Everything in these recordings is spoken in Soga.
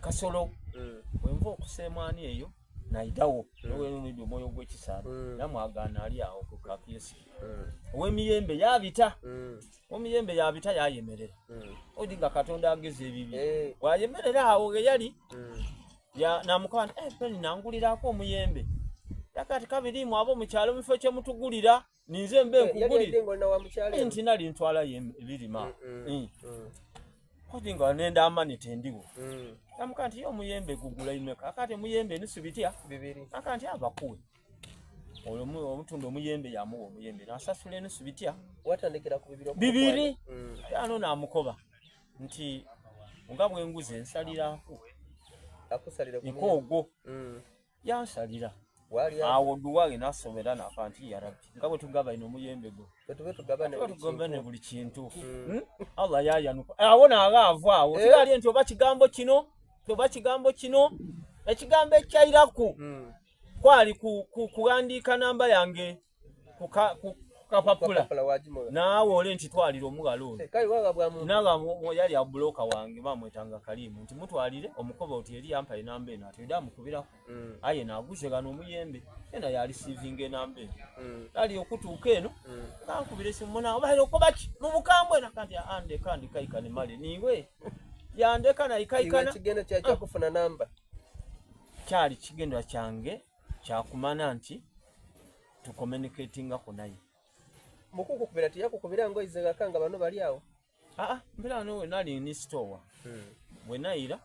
Kasolo mm. Bwenva okusa emwani eyo naidawo mm. nowenonidi omwoyo gw'ekisaala mm. namwagaana ali awo ku kakiyosiki mm. ow'emiyembe yabita mm. omuyembe yabita yayemerera mm. odi nga katonda ageza ebibi eh. bwayemerera awo geyali mm. namukoba nti eh, peni nangulirako omuyembe yakati kabirimu abo mukyalo mufo kyemutugulira ninze mbe eh, nkugulire nti nali ntwalayo ebirima mm, kodi nga nenda amani tendiwo namuka nti ye omuyembe gugula imeka akati omuyembe enusu bitya aka nti abakuwe oyo omutunda omuyembe yamuwa omuyembe nasasula enusu bitya watandikira ku bibiri bibiri mm. ano namukoba nti nga bwenguze nsaliraku akusalira nkoogwo mm. yansalira awo duwage nasomera nafa nti yarabbi nga bwe tugaba ino omuyembe gwo tugabane buli kintu mm. hmm? allah yayanuka awo naaga ava awo eh? tigali nti oba kigambo kino oba kigambo kino ekigambo ekyairaku mm. kwali kuwandiika namba yange ku kapapula naawe ole nti twalire omughala ono eh, naga yali abuloka wange bamwetanga kalimu nti mutwalire omukoba oti eri yampa enamba eno ati eda amukubirako mm. aye naguze gano omuyembe ena yalisiivinga enamba eno mm. ali okutuuka eno mm. ngankubira esimu muna obaire okobaki mubukambwe nakanti andeka ndikaikane male niwe yandeka naikaikana kigendo kyakufuna namba Kyali kigendererwa kyange kyakumana nti tucommunicatingako naye. Mukukukubira tiyakukubira ngoize ghaka nga bano bali awo? Aa, mpera no nali ni store. Hmm. Bwe naira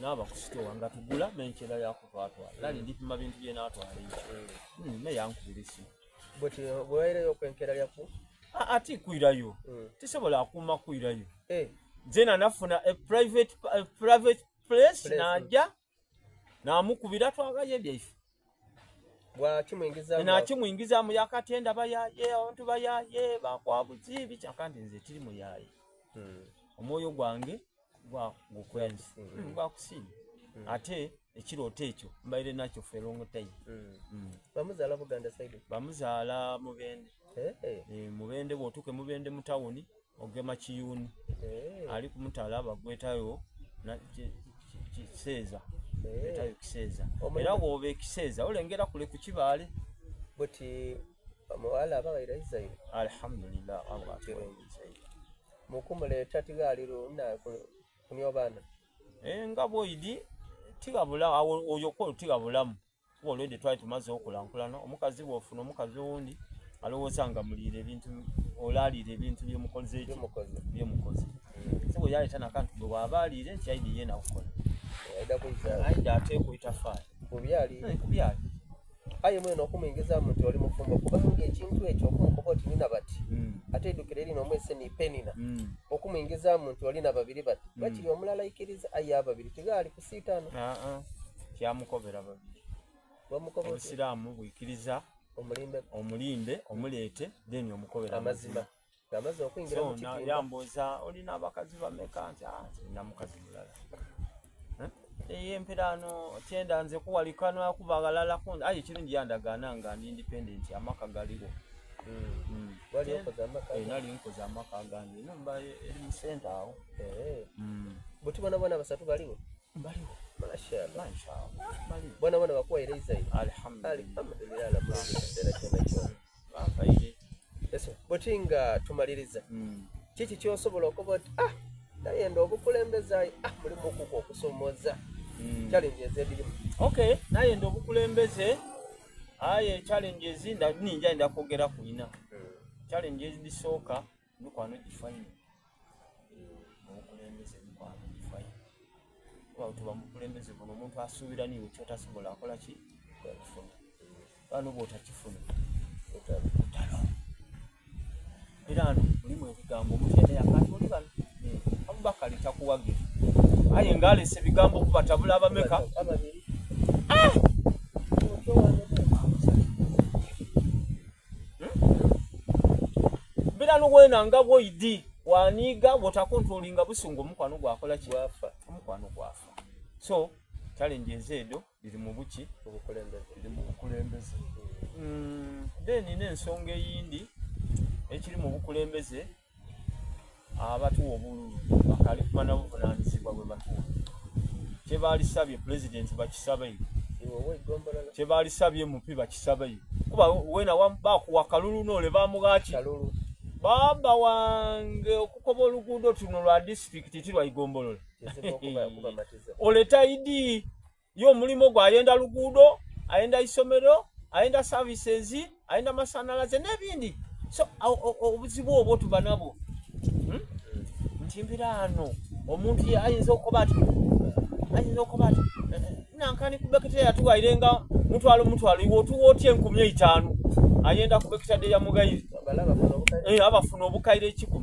naaba ku store nga tugula n'enkyera yakutwatwala. Nali hmm. ndipima bintu bye natwala ekyo. Hmm. Hmm, naye yankubira esimu. Bweti bwewaireyo okwenkera lyaku? Aa, tikwirayo. Hmm. Tisobola akuuma kwirayo. Eh. Zena nafuna a private, a private place naja namukubira twagayo ebyaife nakimwingizamu yakatenda bayaye abantu bayaye bakwabuzi bikyaka nti nze tiri muyaye hmm. omwoyo gwange gwagukwenzi hmm. hmm, gwakusiima ate ekirooto ekyo mbaire nakyo for long time bamuzaala buganda side bamuzaala mubende eh, eh. Eh, mubende bwotuuka mubende mu tawuni ogema kiyuni eh. ali kumutala bagwetayo kiseeza eh. etayo kiseeza era bwoba ekiseeza olengera kule ku kibaale buti omuwala abawaire izaire alhamdulillah allah mukumuleeta tigaali luna kunywa baana eh, nga bwoidi tigabula oyo ko tigabulamu kuba olwedde twali tumaze okulankulana omukazi bwofuna omukazi owundi alowooza nga muliira ebintu olaaliira ebintu byemukoze eki byemukoze si bwe yaleeta nakantu gwe bwaba aliire nti aidi ye nakukola aidi ate kwitafaali kubyali aye mwene okumwingizamu nti oli mufumbo kubanga ekintu ekyo okumukoba oti nina bati mm. ate idukira eri nomwese ni penina mm. okumwingizamu nti olina babiri bati mm. bakiri omulala ikiriza aye ababiri tigaali kusiitano ah, ah. Kyamukobera babiri. Obusiraamu bwikiriza omulimbe omuleete then omukobera amazima. Ng'amaze okuyingira mu kitimba. Yambuuza olina abakazi bameka nti ah, nina mukazi mulala. Eh? Eye emperaano kyenda nze kuwalika kuba ghalala aye ekirungi yandagaana nga ndi independent amaka galiwo. Hmm. Hmm. Wali okoze amaka? Eh, nali nkoze amaka agange enumba eri mu senta awo. Eh. Hmm. Buti bonabona basatu baliwo? Baliwo. Mashallah. Mashallah. Baliwo. Bona bona bakuwaire izaire. Alhamdulillah. Alhamdulillah ala kulli kiseera kyona kyona. Bampaire. Yes. Buti nga tumaliriza. Mm. Kiki kyosobola okuba oti ah naye ndo obukulembeze ayi ah mulimu okuko okusomoza. Mm. Challenges edirimu. Okay, naye ndo obukulembeze aye challenges nda ninja nda kwogera kuina. Mm. Challenges disooka mikwano gifa ino. Obukulembeze mikwano gifa ino. Kuba tuba mukulembeze buno omuntu asuubira niwe kyotasobola akola ki okufuna. Bano bw'otakifuna lutalo. Era ano mulimu ebigambo omuntu yenna yakati oli bano Abubakari takuwagira aye ng'alese ebigambo okubatabula abameka ah! Mbera nuwena nga bwoidi waniga bwotakontrolinga busungu omukwano gwakola ki omukwano gwafa so challenges edo liri mu buki liri mu bukulembeze mm, then n'ensonga eyindi ekiri mu bukulembeze abatuwa obululu bakali kumana buvunanyizibwa bwe batuwa. Kyebaalisabye pulezidenti bakisabeyo, kyebaalisabye MP bakisabeyo, kuba wena bakuwa kalulu nole bamughaki baba wange okukoba oluguudo tuno lwa disitulikiti ti lwa igombolola oleta idi ye omulimo gwe ayenda luguudo ayenda isomero ayenda services ayenda masanalaze n'ebindi so obuzibu obwo tuba nabwo hmm? nti mbiraano omuntu ayinza okukoba ati ayinza okukoba ati eh, eh, nankani kubekita yatuwaire nga mutwalo mutwalo iwe otuwa otya enkumi eitaanu ayenda kubekita de yamugaire eh, abafuna obukaire ekikumi.